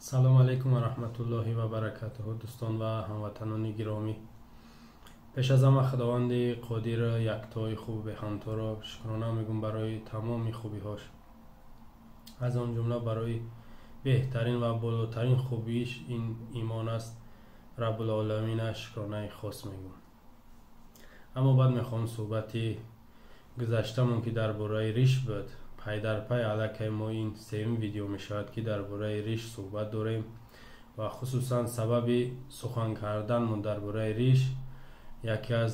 Салом алейкум ва раҳматуллоҳи ва баракатуҳу, дӯстон ва ҳамватанони гиромӣ. Пеш аз ҳама Худованди Қодир, яктои хубу беҳамторо шукрона мегӯм барои тамоми хубиҳош, аз он ҷумла барои беҳтарин ва болотарин хубиш ин имон аст. Раббулоламина шукронаи хос мегӯм. Аммо баъд мехоҳам суҳбати гузаштамон, ки дар бораи риш буд, пай дар пай аллакай мо ин сеюм видео мешавад, ки дар бораи риш суҳбат дорем ва хусусан сабаби сухан карданмон дар бораи риш яке аз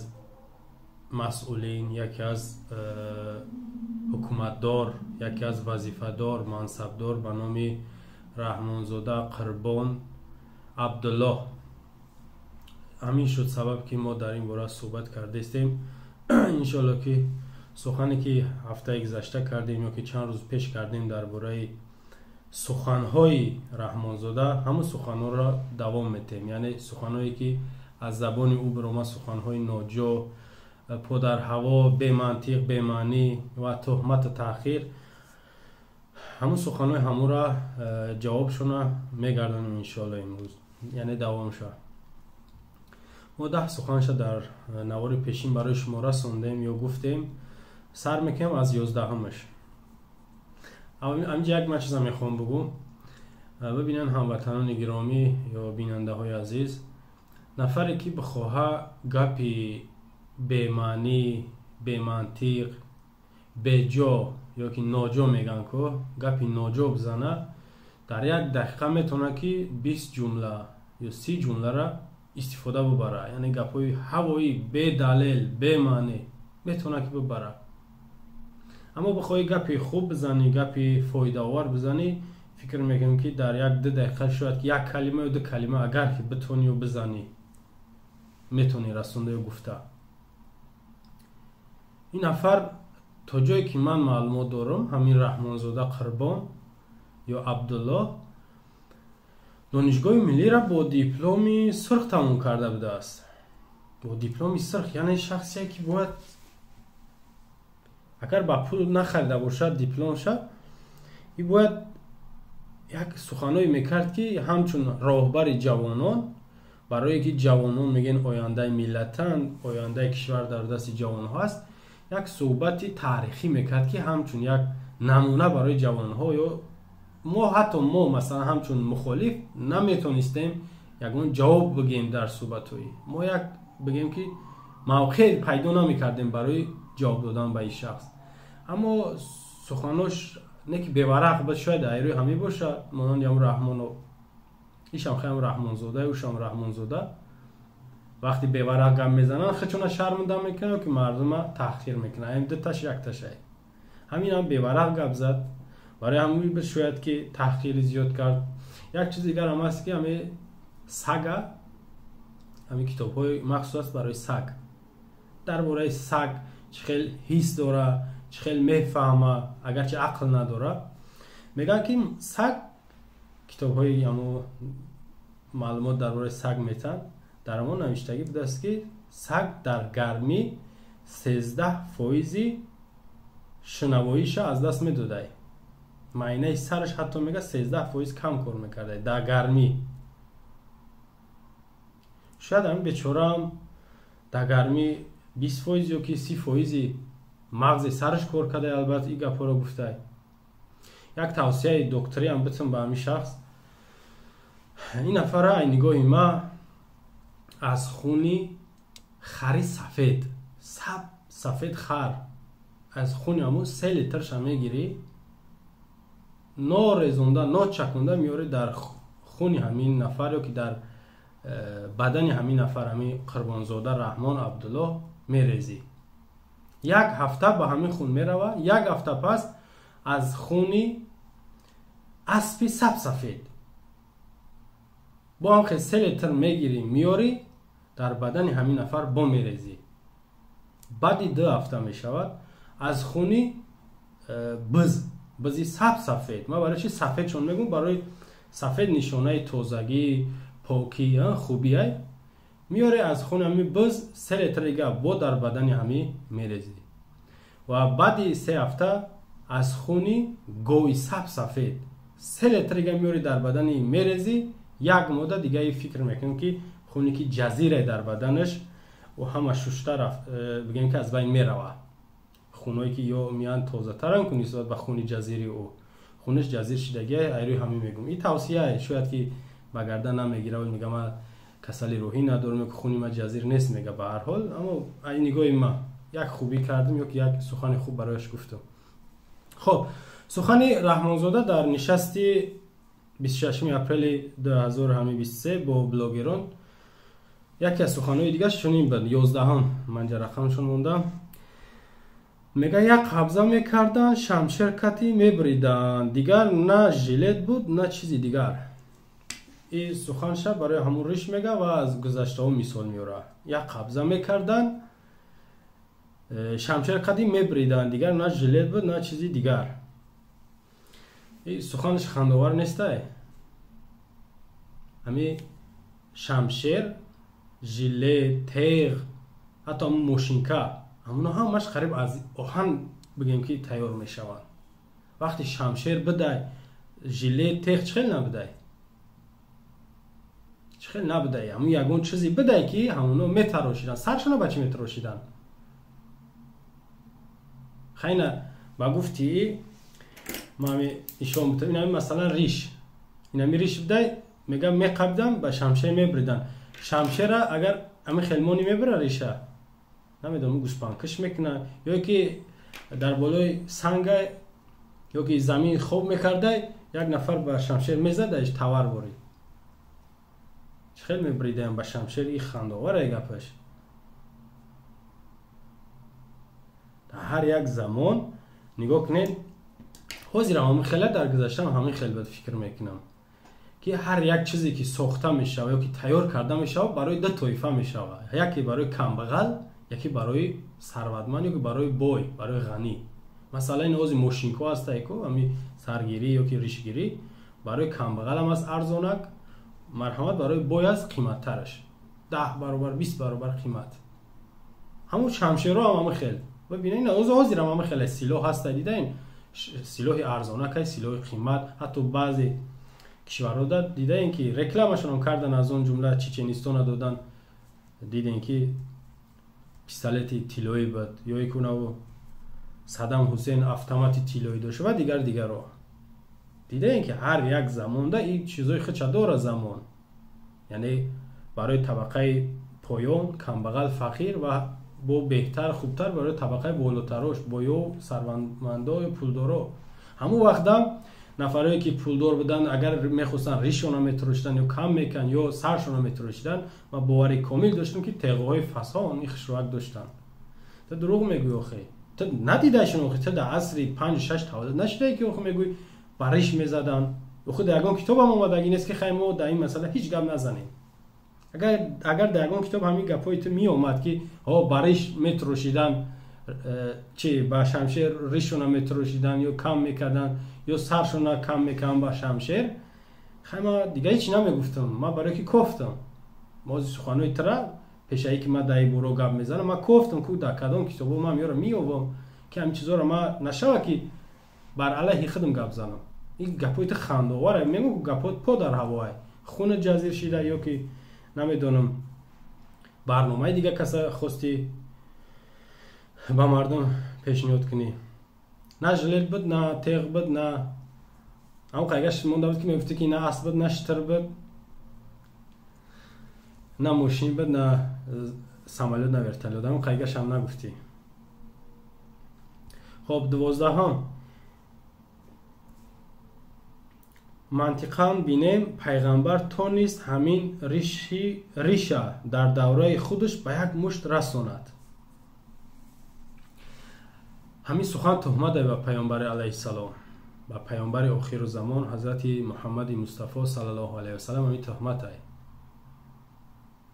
масъулин, яке аз ҳукуматдор, яке аз вазифадор, мансабдор ба номи Раҳмонзода Қурбон Абдуллоҳ. Ҳамин шуд сабаб, ки мо дар ин бора суҳбат кардаистем. Иншоалло, ки сухане ки ҳафтаи гузашта кардем ё ки чанд рӯз пеш кардем дар бораи суханҳои Раҳмонзода, ҳамун суханҳоро давом метем, яъне суханҳое ки аз забони ӯ биромад, суханҳои ноҷо, подарҳаво, бемантиқ, бемаънӣ ва туҳмату таъхир, ҳамун суханҳои ҳамура ҷавобшона мегардонем иншоалло имрӯз, яъне давом шавад. Мо 10 суханша дар навори пешин барои шумо расондем ё гуфтем. Сар мекунем аз 11-умаш. Аминҷа як ман чиза мехоҳам бугӯм. Бибинанд, ҳамватанони гиромӣ ё бинандаҳои азиз, нафаре ки бихоҳа гапи бемаънӣ, бемантиқ, беҷо ё ки ноҷо мегӯянд ко, гапи ноҷо бизана, дар як дақиқа метавонад, ки 20 ҷумла ё 30 ҷумлара истифода бубара, яъне гапҳои ҳавоӣ, бедалел, бемаънӣ метавонад, ки бубара. Аммо бихоҳӣ гапи хуб бизанӣ, гапи фоидаовар бизанӣ, фикр мекунем, ки дар як ду дақиқа шояд як калима ё ду калима, агар ки битонӣ ё бизанӣ, метавонӣ расонда ё гуфта. Ин нафар, то ҷое ки ман маълумот дорам, ҳамин Раҳмонзода Қурбон ё Абдуллоҳ Донишгоҳи миллиро бо дипломи сурх тамом карда будааст, бо дипломи сурх. Яъне шахсе ки бояд, агар ба пул нахарида бошад дипломша, и бояд як суханҳое мекард, ки ҳамчун роҳбари ҷавонон, барое ки ҷавонон мегӯянд ояндаи миллатанд, ояндаи кишвар дар дасти ҷавонҳо аст, як суҳбати таърихӣ мекард, ки ҳамчун як намуна барои ҷавонҳо. Ё мо, ҳатто мо, масалан, ҳамчун мухолиф наметонистем ягон ҷавоб бигӯем дар суҳбатҳои мо, як бигӯем, ки мавқеъ пайдо намекардем барои ҷавоб додан ба ин шахс. Аммо суханош не ки беварақ буд, шояд айрӯи ҳамин бошад, монанди ҳам Раҳмонов, ишам хелам Раҳмонзода, ушам Раҳмонзода, вақти беварақ гап мезананд, худшона шарманда мекунанд ки мардума таҳқир мекунанд. Ин дуташ якташай. Ҳаминам беварақ гап зад, барои ҳамин буд шояд, ки таҳқири зиёд кард. Як чиз дигар ҳам аст, ки ҳами сага, ҳамин китобҳои махсус аст барои саг, дар бораи саг чӣ хел ҳис дора, чӣ хел мефаҳма, агарчи ақл надора. Мегӯянд, ки саг, китобҳои амо маълумот дар бораи саг метаҳанд, дар ҳамон навиштагӣ будааст, ки саг дар гармӣ 13 фоизи шунавоиша аз даст медодай. Майнаи сараш ҳатто, мега, 13% кам кор мекардай дар гармӣ. Шояд ҳамин бечораам дар гармӣ 20% ё ки 30 фоизи мағзи сараш кор кардай. Албатта, ин гапҳоро гуфтай. Як тавсияи докториам битум ба ҳамин шахс. Ин нафара, ай нигоҳи ма, аз хуни хари сафед, саб сафед хар, аз хуни ҳамун 3 литрша мегирӣ, норезонда, ночаконда меёрӣ, дар хуни ҳамин нафар ё ки дар бадани ҳамин нафар, ҳамин Қурбонзода Раҳмон Абдуллоҳ, мерезӣ. Як ҳафта ба ҳамин хун мерава. Як ҳафта пас аз хуни аспи сабсафед бо ҳам хел 3 литр мегирӣ, меёрӣ, дар бадани ҳамин нафар бо мерезӣ. Баъди 2 ҳафта мешавад аз хуни биз, бизи сабсафед. Ман барои чи сафедшон мегӯм? Барои сафед нишонаи тозагӣ, покӣ, хубиай. Меёре, аз хуни ҳамин биз 3 литр дига бо дар бадани ҳамин мерезӣ ва баъди 3 ҳафта аз хуни гови сабсафед. 3 литрига меёри дар бадани мерезӣ, як мода дигаи фикр мекунем ки хуне ки ҷазире дар баданаш ӯ ҳама шушта рафт, бигем ки аз байн мерава. Хуное ки ё меян тозатаран ку нисбат ба хуни ҷазири ӯ. Хунаш ҷазир шидагия, айрӯи ҳамин мегӯм. Ин тавсияе, шояд ки ба гардан намегира, мега ман касали рӯҳӣ надорам, ё ки хуни ман ҷазир нест, мега ба ҳар ҳол. Аммо ай нигоҳи ман як хубӣ кардам ё ки як сухани хуб барояш гуфтам. Хоб, сухани Раҳмонзода дар нишасти 26 апрели 2023 бо блогерон яке аз суханҳои дигаш чунин буд, 11-ум ман ҷарақамшон мондам. Мега як қабза мекарданд, шамшер кати мебриданд, дигар на жилет буд, на чизи дигар. Ин суханша барои ҳамун риш мега ва аз гузаштаҳо мисол меорад. Як қабза мекарданд, шамшер кати мебриданд, дигар на жилет буд, на чизи дигар. Ин суханаш хандовар нестай. Ҳами шамшер, жилет, теғ, ҳатто ҳамун мошинка, ҳамуно ҳамаш қариб аз оҳан бигем ки тайёр мешаванд. Вақте шамшер бидай, жилет, теғ чӣ хел набидай? Чӣ хел набидай? Ҳамун ягон чизе бидай ки ҳамуно метарошиданд. Саршона ба чӣ метарошиданд? Хайна ба гуфти ман нишон бутам, инами масалан риш. Инами риш бидай, мегам меқабидам, ба шамшер мебридан. Шамшера агар ами хелмони мебира риша, намедонам гӯспанкаш мекуна, ё ки дар болои санга ё ки замин хоб мекардай, як нафар ба шамшер мезад, аш тавар борид. Чӣ хел мебридаям ба шамшер? И хандовар гапаш. Дар ҳар як замон нигоҳ кунед, ҳозирам ҳамин хела, дар гузаштаам ҳамин хел бад фикр мекунам ки ҳар як чизе ки сохта мешавад ё ки тайёр карда мешавад барои ду тоифа мешавад. Яке барои камбағал, яке барои сарватманд ё ки барои бой, барои ғанӣ. Масалан ин ҳозир мошинкҳо ҳастае ку, ҳами саргирӣ ё ки ришгирӣ барои камбағалам аст арзонак, марҳамат барои бой аст қиматтараш, 10 баробар, 20 баробар қимат. Ҳамун шамшерҳо ҳам ҳамин хел. Бибинед, ҳозирам ҳамин хел силоҳ ҳаста, дидаин силоҳи арзонак аст, силоҳи қимат. Ҳатто баъзе кишварҳо дидаем ки рекламашонам кардан, аз он ҷумла Чеченистона додан, дидем ки пистолети тиллоӣ буд, ё ки унаву Саддам Ҳусейн автомати тиллоӣ дошт ва дигар дигарро. Дидаем ки ҳар як замонда ин чизои худша дора замон. Яъне барои табақаи поён, камбағал, фақир ва бо беҳтар, хубтар барои табақаи болотарош, боё, сарватмандо ё пулдоро. Ҳамун вақтам нафарое ки пулдор буданд, агар мехостанд ришона метарошиданд ё кам мекарданд ё саршона метарошиданд, ма бовари комил доштам ки теғҳои фасон ин хушрӯак доштанд. Ту дурӯғ мегӯӣ охе. Ту надидаашон охе, ту дар асри 5-6 таваллуд нашудаӣ ки охе мегӯӣ ба риш мезаданд. Охе дар ягон китобам омадагӣ нест ки хай мо дар ин масъала ҳеҷ гап назанем. Агар дар ягон китоб ҳамин гапҳои ту меомад ки ҳо ба риш метарошиданд, чи ба шамшер ришона метарошиданд ё кам мекарданд ё саршона кам мекарданд ба шамшер, хай ма дига ҳеч намегуфтам. Ма барое ки кофтам. Ма ози суханҳои тура пешае ки ма дар ин боро гап мезанам, ма кофтам ку дар кадом китобҳо ман ёро меёбам ки ҳамин чизҳоро ма нашава ки бар алайҳи худам гап занам. Ин гапҳои ту хандовар, мегӯ гапҳоят по дар ҳавоай, хуна ҷазир шида ё ки намедонам барномаи дига каса хости ба мардум пешниҳод кунӣ. На жилет буд, на теғ буд, на ҳамон қайгаш монда буд ки мегуфтӣ ки на асп буд, на штир буд, на мошин буд, на самолёт, на вертолёт. Ҳамон қайгаш ҳам нагуфтӣ. Хоб, 12-ум. Мантиқан бинем, пайғамбар тонист ҳамин риша дар давраи худаш ба як мушт расонад. Ҳамин сухан туҳмат ба пайғамбари алайҳиссалом, ба пайғамбари охиру замон ҳазрати Муҳаммади Мустафо саллаллоҳу алайҳи васаллам ҳамин туҳмат ай.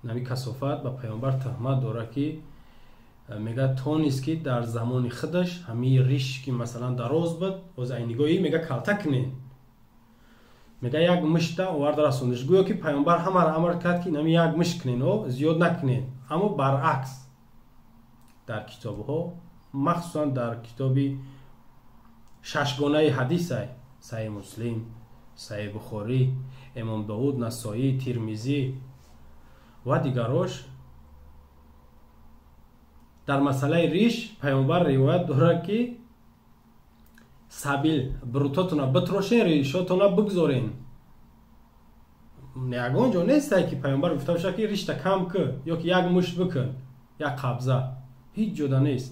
Ҳамин касофат ба пайғамбар туҳмат дорад ки мега тонист ки дар замони худаш ҳамин риш ки масалан дароз буд, боз ай нигоҳи мега калта кунед. Мега як мушта оварда расондиш. Гӯё ки пайғамбар ҳамаро амр кард ки инами як мушт кунен, зиёд накунен. Аммо баръакс дар китобҳо, махсусан дар китоби шашгонаи ҳадисай, Саҳеҳи Муслим, Саҳеҳ Бухорӣ, Имом Довуд, Насоӣ, Тирмизӣ ва дигарош. Дар масъалаи риш паёмбар ривоят дорад, ки сабил брутотона битрошен, ришотона бигзорен. Ягон ҷо нестай, ки паёмбар гуфта бошад, ки ришта кам кун ё ки як мушт бикун, як қабза. Ҳеҷ ҷода нест.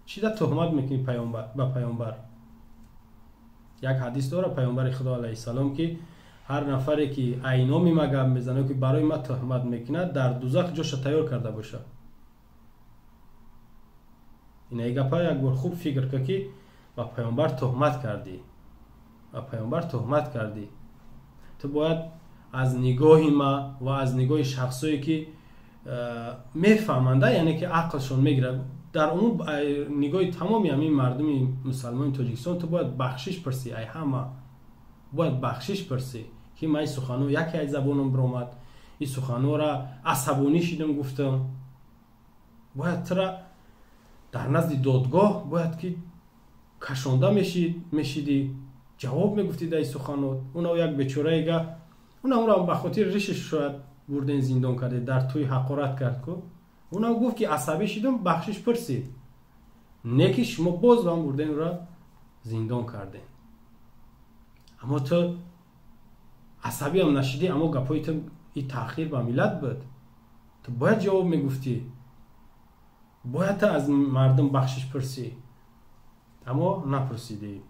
Чида туҳмат мекунӣ ба паёмбар? Як ҳадис дора паёмбари Худо алайҳиссалом, ки ҳар нафаре, ки айноми ма гап мезанад, ки барои ма туҳмат мекунад, дар дузах ҷоша тайёр карда бошад. Инаи гапа як бор хуб фикр кун, ки ба паёмбар туҳмат кардӣ, ба паёмбар туҳмат кардӣ. Ту бояд аз нигоҳи ма ва аз нигоҳи шахсое, ки мефаҳманда, яъне ки ақлшон мегирад, дар умум нигоҳи тамоми ҳамин мардуми мусалмони Тоҷикистон, ту бояд бахшиш пурсӣ. Ай ҳама бояд бахшиш пурсӣ, ки ман ин суханҳо яке аз забонам биромад, ин суханҳоро асабонӣ шидам гуфтам. Бояд тура дар назди додгоҳ бояд ки кашонда мешидӣ, ҷавоб мегуфтӣ дар ин суханот. Уна як бечораега, уна ура ба хотири ришиш шояд бурден зиндон карде, дар тӯи ҳақорат кард ку. Уна гуфт, ки асабӣ шидам, бахшиш пурсид. Не ки шумо боз вам бурден ура зиндон кардем. Аммо ту асабиам нашидӣ, аммо гапҳои ту и таъхир ба миллат буд. Ту бояд ҷавоб мегуфтӣ, бояд ту аз мардум бахшиш пурсӣ, аммо напурсидӣ.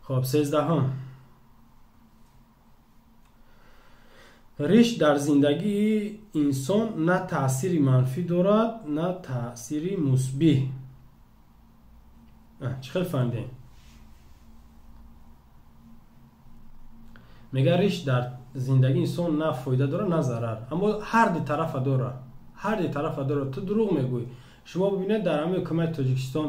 Хоб, 13-ҳум. Риш дар зиндагии инсон на таъсири манфӣ дорад, на таъсири мусбӣ. Чӣ хел фаҳмидем? Мега, риш дар зиндагии инсон на фоида дорад, на зарар, аммо ҳар ду тарафа дорад, ҳар ду тарафа дорад. Ту дурӯғ мегӯӣ. Шумо бибинед, дар ҳамаи ҳукумати Тоҷикистон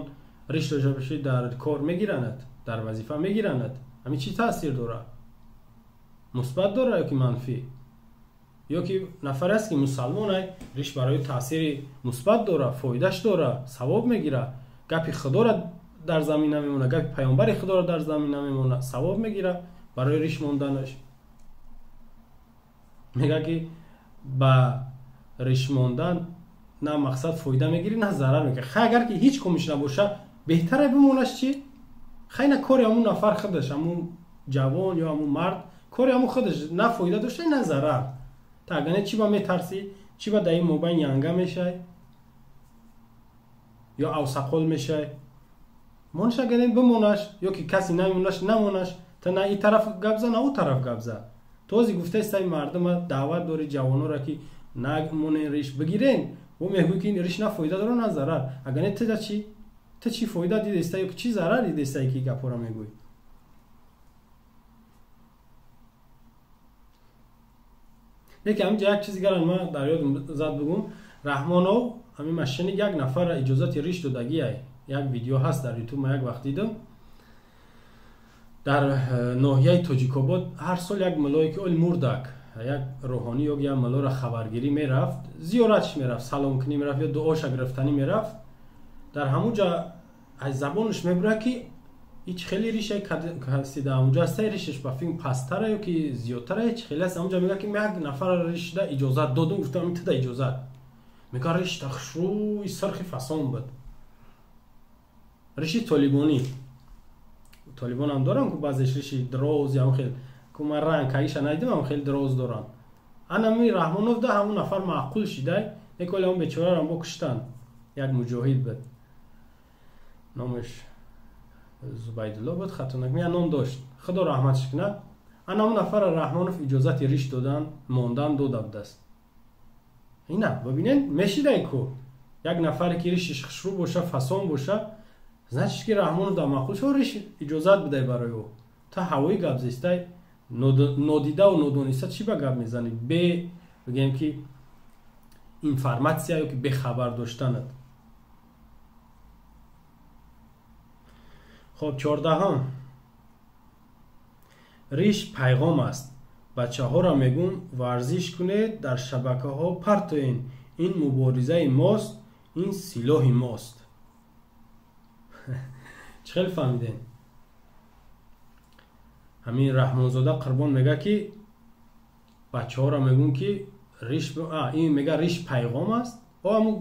риш дошта бошӣ, дар кор мегиранад, дар вазифа мегиранад. Ҳамин чӣ таъсир дорад? Мусбат дорад ё ки манфӣ? Ё ки нафаре аст, ки мусалмонай, риш барои таъсири мусбат дорад, фоидаш дорад, савоб мегирад, гапи худоро дар замин намемонад, гапи паёмбари худоро дар замин намемонад, савоб мегирад барои риш монданаш. Мега, ки ба риш мондан на мақсад фоида мегирӣ, на зарар мегирӣ. Хай, агар ки ҳеҷ комиш набоша, беҳтаре бимонаш чӣ? Хай, на кори ҳамун нафар худаш, ҳамун ҷавон ё ҳамун мард, кори ҳамун худаш, на фоида дошта, на зарар. Та агар не, чӣ ба метарсӣ? Чӣ ба дар ин мобайн янга мешай ё авсақол мешай? Монаш, агар не, бимонаш, ё ки касе намемонаш, намонаш. Та на ин тараф гап за, на ӯ тараф гап за. Този гуфтаи мардума даъват дори ҷавонора, ки намонен, риш бигирен. Ӯ мегӯй, ки риш на фоида дорад, на зарар. Агар не, ту чӣ? Ту чӣ фоида дидеста ё чӣ зарар дидеста, ки гапҳоро мегӯй? Лекин ҳаминҷа як чизи дигарам ман дар ёдам зад бигӯм. Раҳмонов, ҳамин мошенник, як нафарра иҷозати риш додагиай. Як видео ҳаст дар Ютуб, ман як вақт дидам. Дар ноҳияи Тоҷикобод ҳар сол як муллое, ки оли мурдак, як рӯҳонӣ ё як муллоро хабаргирӣ мерафт, зиёратш мерафт, саломкунӣ мерафт ё дуоша гирифтанӣ мерафт. Дар ҳамун ҷа аз забонаш мебурад, ки ҳеҷ хеле риша каси дар ҳамунҷо ҳаста, ришаш ба филм пасттара ё ки зиёдтара, ҳеҷ хеле аст. Ҳамунҷа мегӯяд, ки ман як нафарро ришда иҷозат додум. Гуфтам, туда иҷозат. Мегӯяд, ришта хушрӯи сирхи фасон буд, риши толибонӣ. Толибонам дорам ку баъзеш риши дроз, ям хел ку, ман ранг каиша надидам, ам хеле дроз дорам. Анами Раҳмонов да ҳамун нафар маъқул шидай. Неколи ҳамун бечораро бо куштан. Як муҷоҳид буд, номаш Зубайдулло буд, хато накунам, як ном дошт, худо раҳматш кунад. Ана ҳамун нафарро Раҳмонов иҷозати риш додан, мондан дода будааст. Ина бибинед, мешидай ку як нафаре, ки ришиш хушрӯ боша, фасон боша, значит ки Раҳмонов дар маъқул шо, риш иҷозат бидай барои ӯ. Та ҳавои гап зестай, нодидаву нодониста чӣ ба гап мезанӣ, бе бигем ки информатсия ё ки бехабар доштанат? Хоб, 14-ҳум. Риш пайғом аст. Бачаҳоро мегӯм, варзиш кунед, дар шабакаҳо партоен. Ин муборизаи мост, ин силоҳи мост. Чӣ хел фаҳмидем? Ҳамин Раҳмонзода Қурбон мега ки бачаҳоро мегӯм ки риш, ин мега риш пайғом аст. О ҳамун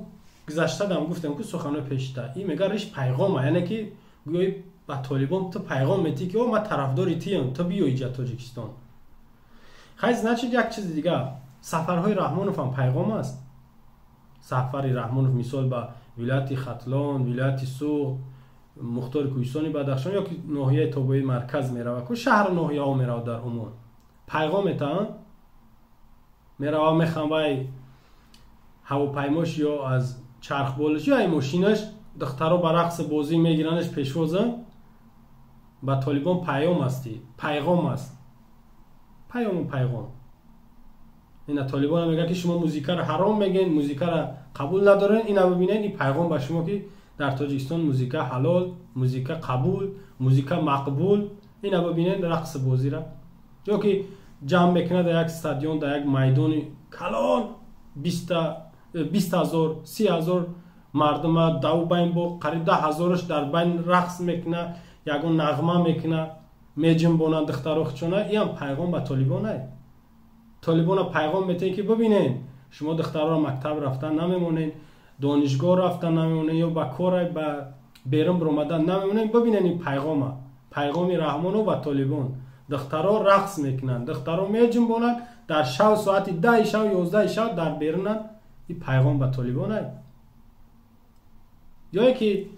гузаштадам гуфтем ку суханҳои пешта. Ин мега риш пайғома, яъне ки гӯё ба толибон ту пайғом метӣ ки о ман тарафдори тиям, ту биё иҷа Тоҷикистон. Хай, значит як чизи дига, сафарҳои Раҳмонов ҳам пайғом аст. Сафари Раҳмонов мисол ба вилояти Хатлон, вилояти Суғд, мухтори кӯҳистони Бадахшон ё ки ноҳияи тобои марказ мерава, ку шаҳру ноҳияҳо мерава дар умум. Пайғом метаҳанд, мерава мехам вай ҳавопаймош ё аз чархболаш ё ай мошинаш духтаро ба рақси бозӣ мегиранаш пешвоза. Ба толибон паём астӣ, пайғом аст, паёму пайғом. Ина толибон мегӯяд ки шумо музикаро ҳаром мегӯед, музикаро қабул надоред. Ина бибинед, ин пайғом ба шумо ки дар Тоҷикистон музика ҳалол, музика қабул, музика мақбул. Ина бибинед рақси бозира. Ё ки ҷамъ мекунад дар як стадион, дар як майдони калон 20 000, 30 000 мардума даву байн бо қариб 10 000-аш дар байн рақс мекуна, ягон нағма мекуна, меҷунбонанд духтаро хучона. Иам пайғом ба толибонай. Толибона пайғом метиҳед ки бибинед, шумо духтарро мактаб рафтан намемонед, донишгоҳ рафтан намемонед ё ба кора ба берун биромадан намемонед. Бибинед ин пайғома, пайғоми Раҳмонов ба толибон: духтаро рақс мекунанд, духтаро меҷунбонанд дар шав, соати 10-и шав, 11-и шав дар берунанд. Ин пайғом ба толибонай. Ё ки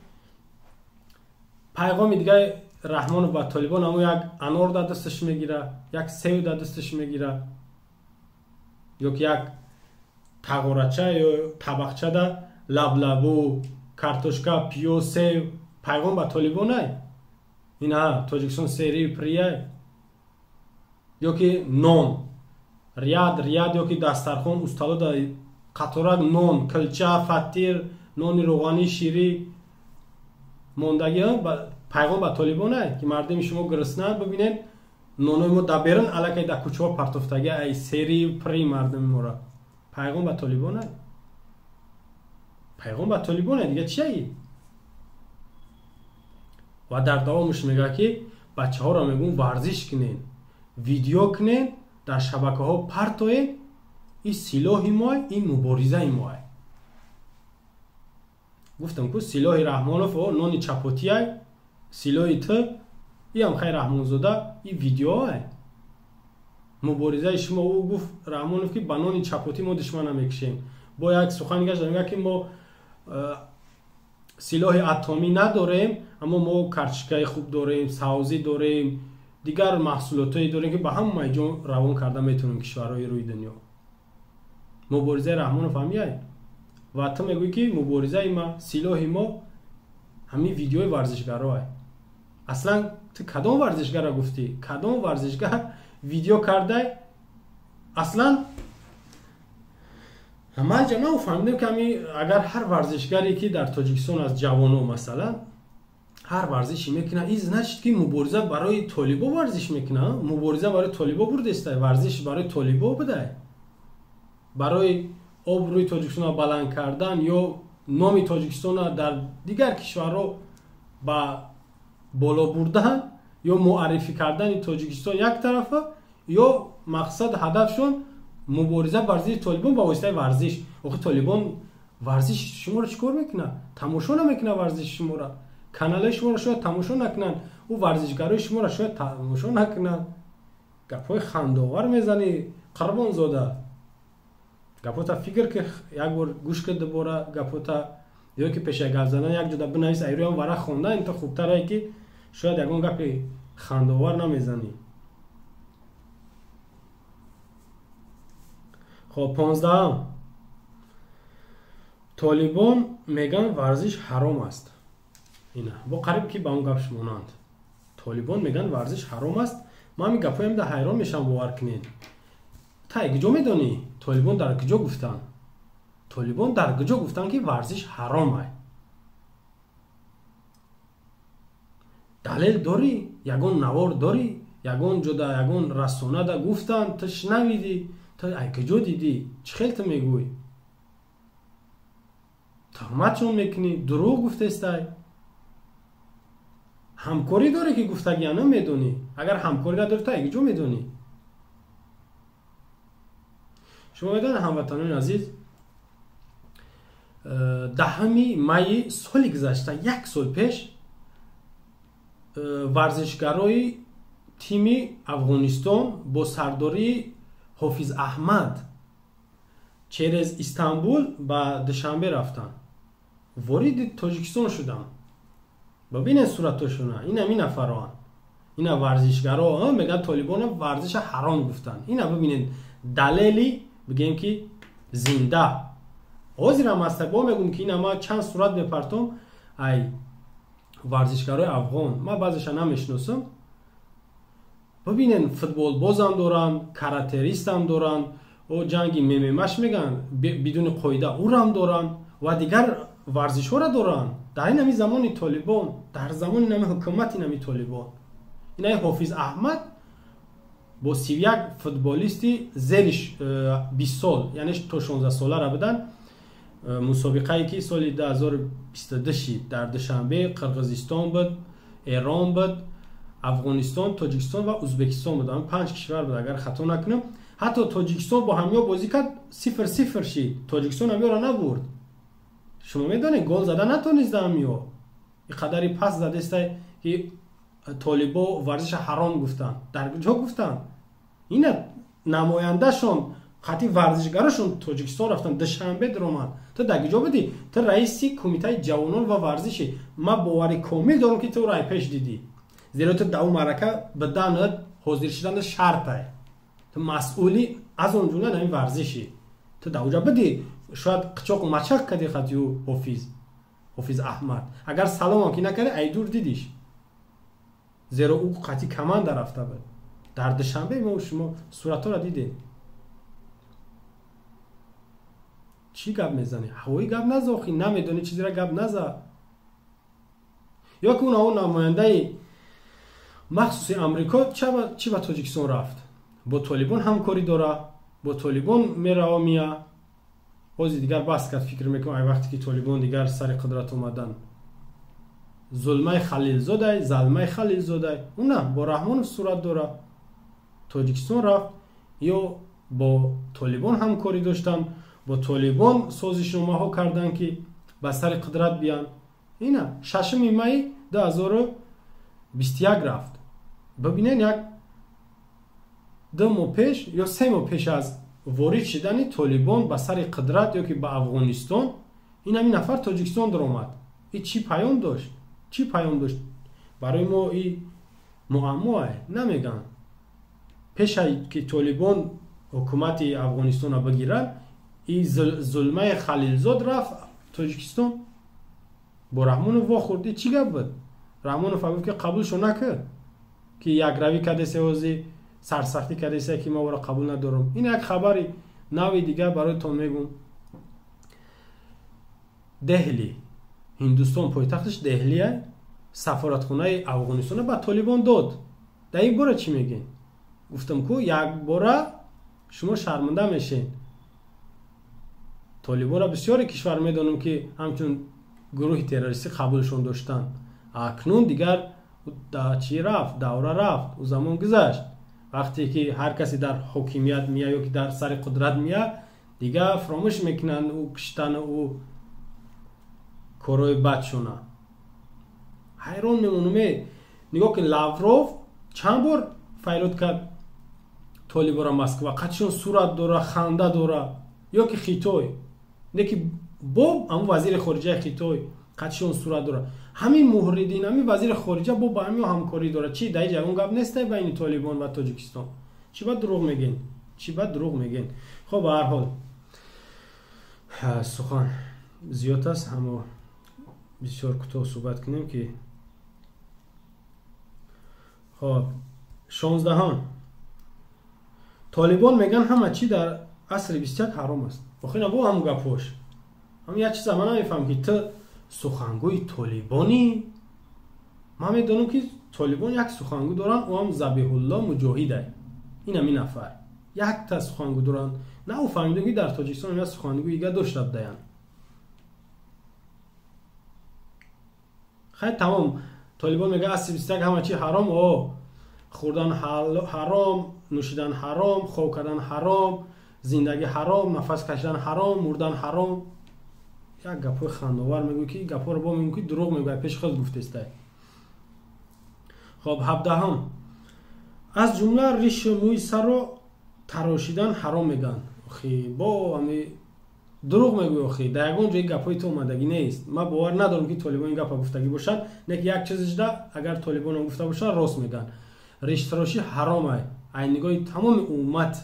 пайғоми дигаи Раҳмонов ба толибон, ҳамун як анор дар дасташ мегира, як сев дар дасташ мегира ё ки як тағорача ё табақчада лаблабу, картошка, пиёз, сев. Пайғом ба толибонай. Ина Тоҷикистон серию прияй. Ё ки нон ряд ряд ё ки дастархон устало да қаторак нон, килча, фатир, нони роғанӣ, ширӣ мондагӣ. Пайғом ба толибонай ки мардуми шумо гурусна, бибинед, нонои мо дар берун аллакай дар кӯчаҳо партофтагӣ, ай серию при мардуми мора. Пайғом ба толибонай, пайғом ба толибонай. Дига чияи? Ва дар давомаш мегӯяд ки бачаҳоро мегӯм варзиш кунед, видео кунед, дар шабакаҳо партоед, ин силоҳи моа, ин муборизаи моа. Гуфтам ку силоҳи Раҳмонов нони чапотияй, силоҳи ту иам хай Раҳмонзода и видеоай муборизаи шумо. Ӯ гуфт Раҳмонов ки ба нони чапотӣ мо душмана мекушем. Бо як сухани гашт мегӯяд ки мо силоҳи атомӣ надорем, аммо мо картошкаи хуб дорем, савзӣ дорем, дигар маҳсулотое дорем ки ба ҳамаи ҷо равон карда метавонем кишварҳои рӯи дунё. Муборизаи Раҳмонов ҳамияй. Ва ту мегӯӣ ки муборизаи ма, силоҳи мо ҳамин видеои варзишгароай. Аслан ту кадом варзишгарро гуфтӣ? Кадом варзишгар видео кардай? Аслан ман ҷа нафаҳмидем ки ҳами агар ҳар варзишгаре ки дар Тоҷикистон аз ҷавоно масалан ҳар варзише мекунад, ин значит ки мубориза барои толибо варзиш мекунад, мубориза барои толибо бурдестай, варзиш барои толибо будай, барои обрӯи Тоҷикистонро баланд кардан ё номи Тоҷикистонро дар дигар кишварҳо ба боло бурдан ё муаррифӣ кардани Тоҷикистон як тарафа, ё мақсад ҳадафшон мубориза бар зидди толибон ба воситаи варзиш. Охи толибон варзиши шуморо чӣ кор мекунад? Тамошо намекунад варзиши шуморо. Каналҳои шуморо шояд тамошо накунанд, ӯ варзишгарои шуморо шояд тамошо накунанд. Гапҳои хандовар мезанӣ, Қурбонзода. Гапота фикр ки, як бор гӯш ки дубора гапота, ё ки пеша гап задан як ҷода бинавис, айрӯям варақ хондан инта хубтарае ки шояд ягон гапи хандовар намезанӣ. Хоб, 15-ам. Толибон мегӯянд варзиш ҳаром аст. Ина бо қариб ки ба он гап шумонанд. Толибон мегӯянд варзиш ҳаром аст. Ман ҳамин гапҳоям да ҳайрон мешавам, бовар кунед. Тай куҷо медонӣ? Толибон дар куҷо гуфтанд? Толибон дар куҷо гуфтанд ки варзиш ҳаром ай? Далел дорӣ? Ягон навор дорӣ? Ягон ҷода, ягон расонада гуфтанд, ту шунавидӣ? Ту ай куҷо дидӣ? Чӣ хел ту мегӯӣ? Туҳматшон мекунӣ, дурӯғ гуфтестай. Ҳамкорӣ дорӣ ки гуфтагиана медонӣ. Агар ҳамкорӣ надорӣ, ту ягиҷо медонӣ. Шумо медонед, ҳамватанони азиз, 10 майи соли гузашта, як сол пеш, варзишгарои тими Афғонистон бо сардории Ҳофиз Аҳмад через Истанбул ба Душанбе рафтанд. Вориди Тоҷикистон шуданд. Бибинед суратошона, ина ми нафароанд, ина варзишгаро мегӯянд толибона варзиша ҳаром гуфтанд. Ина бибинед, далели бигем ки зинда ҳозирам аста. Бо мегӯм ки ина ма чанд сурат мепартом ай варзишгарои афғон, ман баъзеша намешиносам. Бибинед, футболбозам доранд, каратеристам доранд, о ҷанги мемемаш мегӯянд бидуни қоида урам доранд ва дигар варзишҳоро доранд. Дар ин ҳами замони толибон, дар замони нами ҳукумати нами толибон, инаи Ҳофиз Аҳмад бо 31 футболисти зери 20 сол, яъне то 16 солара буданд, мусобиқае ки соли 2022 шид дар Душанбе, Қирғизистон буд, Эрон буд, Афғонистон, Тоҷикистон ва Ӯзбекистон буд. Ҳамин 5 кишвар буд, агар хато накунам. Ҳатто Тоҷикистон бо ҳамё бозӣ кард, 0-0 шид. Тоҷикистон ҳамёро набурд. Шумо медонед, гол зада натонист ҳамё. И қадари пас задестай ки толибо варзиша ҳаром гуфтанд. Дар куҷо гуфтанд? Ина намояндашон қатъи варзишгарошон Тоҷикистон рафтанд, Душанбе даромад. Ту дар куҷо будӣ? Ту раиси кумитаи ҷавонон ва варзишӣ. Ман бовари комил дорам ки ту рай пеш дидӣ, зеро ту дар он маърака биданат ҳозир шудан шартай. Ту масъули аз он ҷумла ҳамин варзишӣ. Ту дар оҷа будӣ, шояд қичоқу мачақ кардӣ қатъи Ҳофиз Аҳмад. Агар саломам ки накардӣ, ай дур дидиш, зеро ӯ қатъи команда рафта буд. Дар Душанбе мо шумо суратҳоро дидем. Чӣ гап мезанӣ? Ҳавои гап наза, охи намедонӣ чизеро гап наза. Ё ки он намояндаи махсуси Амрико чӣ ба Тоҷикистон рафт? Бо толибон ҳамкорӣ дора, бо толибон мерава мия. Ҳозир дигар бас кард, фикр мекунам, ай вақте ки толибон дигар сари қудрат омадан. Зулмай Халилзодай, Залмай Халилзодай, уна бо Раҳмонов сурат дора. Тоҷикистон рафт, ё бо толибон ҳамкорӣ доштанд, бо толибон созишномаҳо карданд ки ба сари қудрат биянд. Ина 6 майи 2021 рафт. Бибинед, як 2 моҳ пеш ё 3 моҳ пеш аз ворид шидани толибон ба сари қудрат ё ки ба Афғонистон, ин ҳамин нафар Тоҷикистон даромад. И чӣ паём дошт? Чӣ паём дошт? Барои мо и муаммоае, намегӯянд. Пеша ки толибон ҳукумати Афғонистонро бигирад, и Зулмаи Халилзод рафт Тоҷикистон, бо Раҳмонов вохӯрд. И чӣ гап буд? Раҳмонов гуфт ки қабулшо накард, ки якравӣ кардесе, ҳозир сарсахтӣ кардесе ки ма ӯро қабул надорам. Ин як хабари нави дигар бароятон мегӯм. Деҳли, Ҳиндустон, пойтахташ Деҳлия, сафоратхонаи Афғонистонро ба толибон дод. Дар ин бора чӣ мегӯед? Гуфтам ку якбора шумо шарманда мешед. Толибонро бисёре кишвар медонам ки ҳамчун гурӯҳи террористӣ қабулшон доштанд. Акнун дигар чӣ рафт, давра рафт, ӯ замон гузашт. Вақте ки ҳар касе дар ҳокимият мия ё ки дар сари қудрат мия, дигар фаромӯш мекунанд ӯ киштану ӯ корҳои бадшона. Ҳайрон мемонам. Нигоҳ кун, Лавров чанд бор файрод кард толибора Москва, қатишон сурат дора, ханда дора. Ё ки Хитой, не ки бо ҳамун вазири хориҷаи Хитой қатишон сурат дора. Ҳамин Муҳриддин, ҳамин вазири хориҷа бо ба ҳамин ҳамкорӣ дора. Чӣ дар ин ягон гап нестай байни толибон ва Тоҷикистон? Чӣ ба дурӯғ мегӯен? Чӣ ба дурӯғ мегӯен? Хоб, ба ҳар ҳол сухан зиёд аст, аммо бисёр кӯтоҳ суҳбат кунем ки хоб 16 толибон мегӯянд ҳама чӣ дар асри 21 ҳаром аст. Охир бо ҳамун гапҳош. Ҳамин як чиза ман намефаҳмам ки ту сухангӯи толибонӣ. Ман медонам ки толибон як сухангӯ доранд, ӯ ҳам Забиҳулло Муҷоҳидай. Ин ҳамин нафар якта сухангӯ доранд. На ӯ фаҳмидам ки дар Тоҷикистон як сухангӯи дига дошта будаянд. Хай, тамом. Толибон мегӯяд асри 21 ҳама чи ҳаром, о хӯрдан ҳаром, нӯшидан ҳаром, хоб кардан ҳаром, зиндагӣ ҳаром, нафас кашидан ҳаром, мурдан ҳаром. Як гапҳои хандовар мегӯй, ки гапҳоро бо мегӯй, ки дурӯғ мегӯяд, пеши худ гуфтестай. Хоб, 17-ум. Аз ҷумла ришу мӯи сарро тарошидан ҳаром мегӯянд. Охи, бо ами дурӯғ мегӯй, охи, дар ягон ҷои гапҳои ту омадагӣ нест. Ман бовар надорам, ки толибон ин гапа гуфтагӣ бошад, не ки як чизашда агар толибонам гуфта бошад, рост мегӯянд. Риштарошӣ ҳаром ай. Ай нигоҳи тамоми уммат,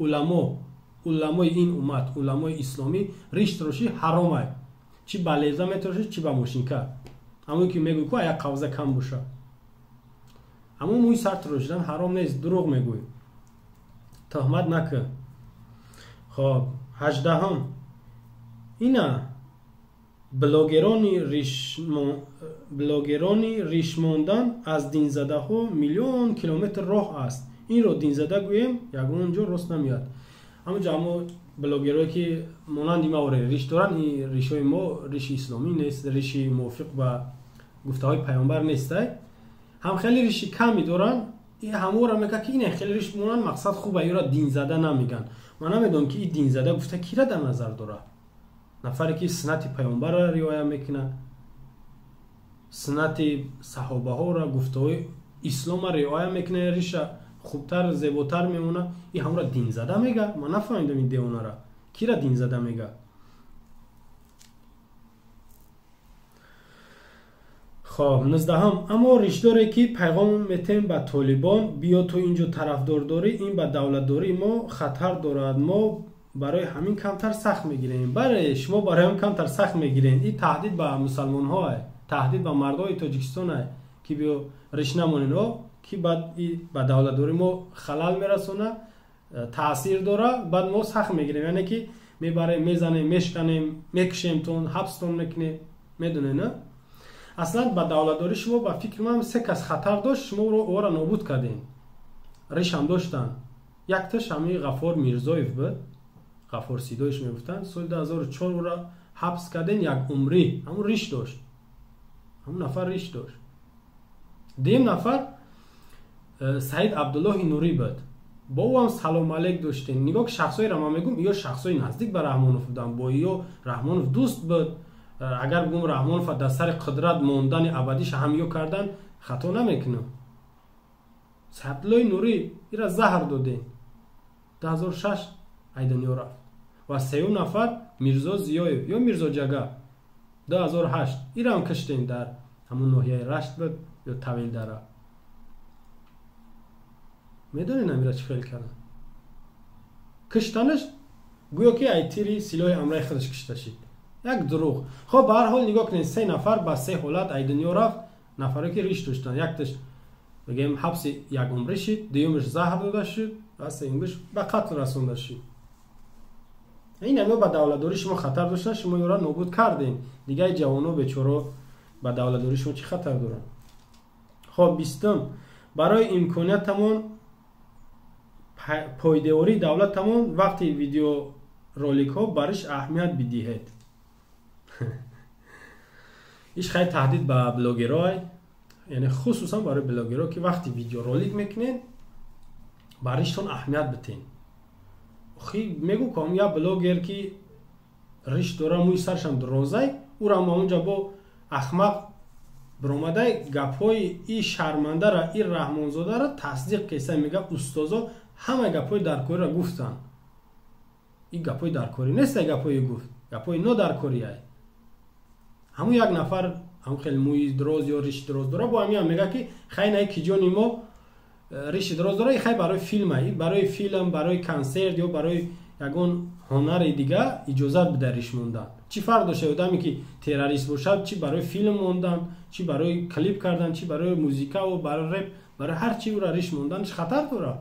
уламо, уламои ин уммат, уламои исломӣ, риштарошӣ ҳаром ай. Чӣ ба леза метарошӣ, чӣ ба мошинка. Ҳамон ки мегӯй, ку як қавза кам боша. Ҳамон мӯи сар тарошидан ҳаром нест, дурӯғ мегӯй. Тӯҳмат накун. Хоб, 18-ум. Ина блогерони риш мондан аз динзадаҳо миллион километр роҳ аст. Инро динзада гӯем, ягон ҷо рост намеояд. Ҳамонҷо ҳамо блогерое ки монанди ма оре риш доранд, ин ришҳои мо риши исломӣ нест, риши мувофиқ ба гуфтаҳои паёмбар нестай. Ҳам хеле риши ками доранд, ҳаморо мегӯяд, ки ин хеле риш монанд, мақсад хуба, ёро динзада намегӯянд. Ман намедонам, ки ин динзада гуфта кира дар назар дорад. Нафаре ки суннати паёмбарро риоя мекунад, суннати саҳобаҳоро, гуфтаҳои исломро риоя мекунад, риша хубтар, зеботар мемонад, ин ҳамонро динзада мега? Ман нафаҳмидам ин девонара. Кира динзада мега? Хоб, 19-ум. Аммо ришдоре ки пайғом метем ба толибон, биё ту инҷо тарафдор дорӣ, ин ба давлатдории мо хатар дорад. Мо барои ҳамин камтар сахт мегирем. Бале, шумо барои ҳамин камтар сахт мегирем. Ин таҳдид ба мусалмонҳо, таҳдид ба мардои Тоҷикистон, ки биё риш намонен, ки баъд ба давлатдории мо халал мерасона, таъсир дора, баъд мо сахт мегирем. Яъне ки мебарем, мезанем, мешканем, мекушемтон, ҳабстон мекунем. Медонед, на? Аслан ба давлатдории шумо ба фикри ман се кас хатар дошт, шумо ӯро нобуд кардем. Ришам доштанд. Якташ ҳамин Ғафор Мирзоев буд. Ғафор Сидоиш мегуфтанд. Соли 2004 ӯро ҳабс кардем, як умрӣ. Ҳамун риш дошт. Ҳамун нафар риш дошт. Дуюм нафар Саид Абдуллоҳи Нурӣ буд. Бо ӯ ҳам салом алейк доштем. Нигоҳ ки шахсҳоеро ман мегӯм, ё шахсҳои наздик ба Раҳмонов буданд. Бо ё Раҳмонов дӯст буд. Агар бигӯм Раҳмонов дар сари қудрат мондани абадиша ҳам ё кардан, хато намекунам. Саид Абдуллоҳи Нурӣ ира заҳр додем. 2006 ай дунё рафт. Ва сеюм нафар Мирзо Зиёев ё Мирзо Ҷага 2008 ирам киштем, дар ҳамон ноҳияи Рашт буд ё Тавилдара. Медонед амира чӣ феъл кардан? Киштанаш гӯё ки ай тири силоҳи амраи худаш кишта шид. Як дурӯғ. Хоб, ба ҳар ҳол нигоҳ кунед, се нафар ба се ҳолат ай дунё рафт, нафаре ки риш доштанд. Якташ бигем ҳабси як умрӣ шид, дуюмаш заҳр дода шуд ва сеюмаш ба қатл расонда шуд. Ин ҳама ба давлатдории шумо хатар доштанд, шумо ёро нобуд кардем. Дигаи ҷавоно бечоро ба давлатдории шумо чӣ хатар доранд? Хоб, 20-ум. Барои имкониятамон пойдевории давлатамон вақти видеороликҳо бариш аҳамият бидиҳед. Иш хай таҳдид ба блогерой, яъне хусусан барои блогеро, ки вақти видеоролик мекунед, бариштон аҳамият битен. Охи, мегӯ ком як блогер ки риш дора, мӯи саршам дурозай, ӯро ма онҷа бо ахмақ биромадай гапҳои и шармандара, и Раҳмонзодаро тасдиқ кеса, мега устозо ҳама гапҳои даркориро гуфтанд. Ин гапҳои даркорӣ нест, гапҳои гуфт, гапҳои нодаркорӣ ай. Ҳамун як нафар ҳамун хеле мӯи дроз ё риши дроз дора, бо ҳамин ҳам мега ки хай на ки ҷони мо риши дроз дора, хай барои филм ай, барои филм, барои консерт ё барои ягон ҳунари дига иҷозат бида риш мондан. Чӣ фарқ дошта одаме ки террорист бошад, чӣ барои филм мондан, чӣ барои клип кардан, чӣ барои музикаву барои реп, барои ҳар чӣ ӯра риш монданаш хатар дорад.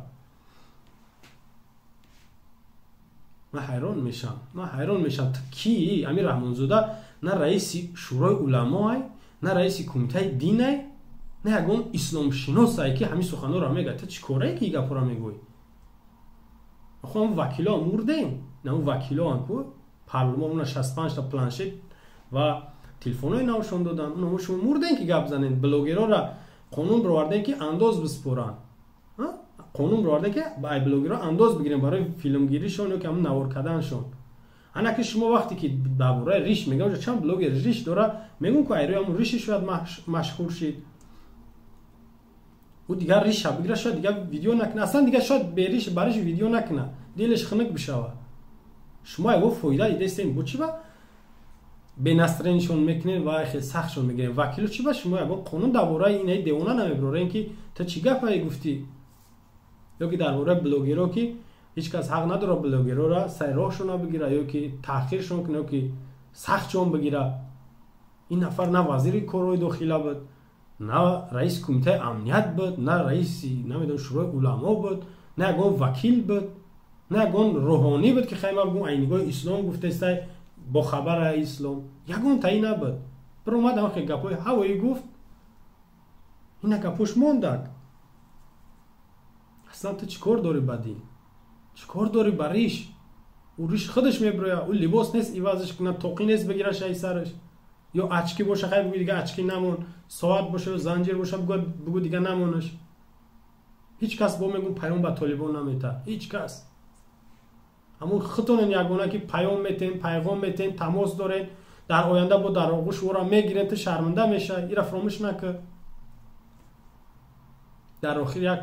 Ман ҳайрон мешам, ман ҳайрон мешам, ки Амир Раҳмонзода на раиси шӯрои уламо ай, на раиси кумитаи дин ай, на ягон исломшинос ай, ки ҳамин суханҳоро мегӯяд. Ту чӣ корае ки ин гапҳоро мегӯӣ? Охо, ҳам вакило мурдем, на он вакилоам ку парлумон, уна 65 та планшет ва Телефонҳои навшон додан. Унамо шумо мурден, ки гап занен. Блогерора қонун бировардем, ки андоз биспоранд. Қонун бировардем, ки ай блогерро андоз бигирем барои филмгиришон ё ки ҳамн навор карданшон. Ана ки шумо вақте ки дар бораи риш мегӯям, чанд блогер риш дора, мегӯм, ку айрӯи ҳамн риши шояд машҳур шид. Ӯ дигар риша бигира, шояд дигар видео накуна, аслан дигар шояд бериш бариш видео накуна, дилаш хунук бишава. Шумо ягон фоида дидастем? Бо чӣ ба бенастроение шон мекунед ва хеле сахтшон мегирем? Вакило чӣ ба шумо ягон қонун дар бораи инаи девона намебирорем, ки ту чӣ гапае гуфтӣ? Ё ки дар бораи блогеро, ки ҳеҷ кас ҳақ надорад блогерора сари роҳшона бигира, ё ки таҳқиршон куна, ё ки сахтшон бигира. Ин нафар на вазири корҳои дохила буд, на раиси кумитаи амният буд, на раиси, намедонам, шӯрои уламо буд, на ягон вакил буд, на ягон рӯҳонӣ буд, ки хайма бугум, ай нигоҳи ислом гуфтестай, бо хабара ислом ягон таи набуд. Биромад, ҳам гапҳои ҳавоӣ гуфт, ина гапош мондак. Аслан ту чӣ кор дорӣ ба дин? Чӣ кор дорӣ ба риш? Ӯ риш худаш мебироя. Ӯ либос нест ивазш кунад, тоқӣ нест бигираш ай сараш, ё очки боша, хай бугӯ, дига очки намон, соат боша ё занҷир боша, бугӯ, дига намонаш. Ҳеҷ кас бо мегӯм паём ба толибон намета, ҳеҷ кас. Ҳамун худтонен ягона, ки паём метен, пайғом метен, тамос дорен. Дар оянда бо дар оғӯш ӯро мегирен, ту шарманда меша, ира фаромӯш накӣ. Дар охир як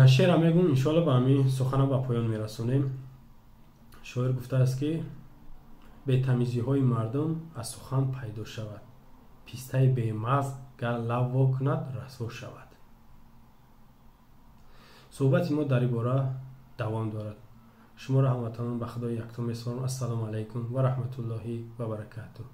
шеъра мегӯм, иншоалло ба ҳамин сухана ба поён мерасонем. Шоир гуфтааст, ки бетамизиҳои мардум аз сухан пайдо шавад, пистаи бемағз гар лаб во кунад, расво шавад. Суҳбати мо дар ин бора давом дорад. Шуморо, ҳамватанон, ба Худои якто месупорам. Ассалому алайкум ва раҳматуллоҳи ва баракатуҳ.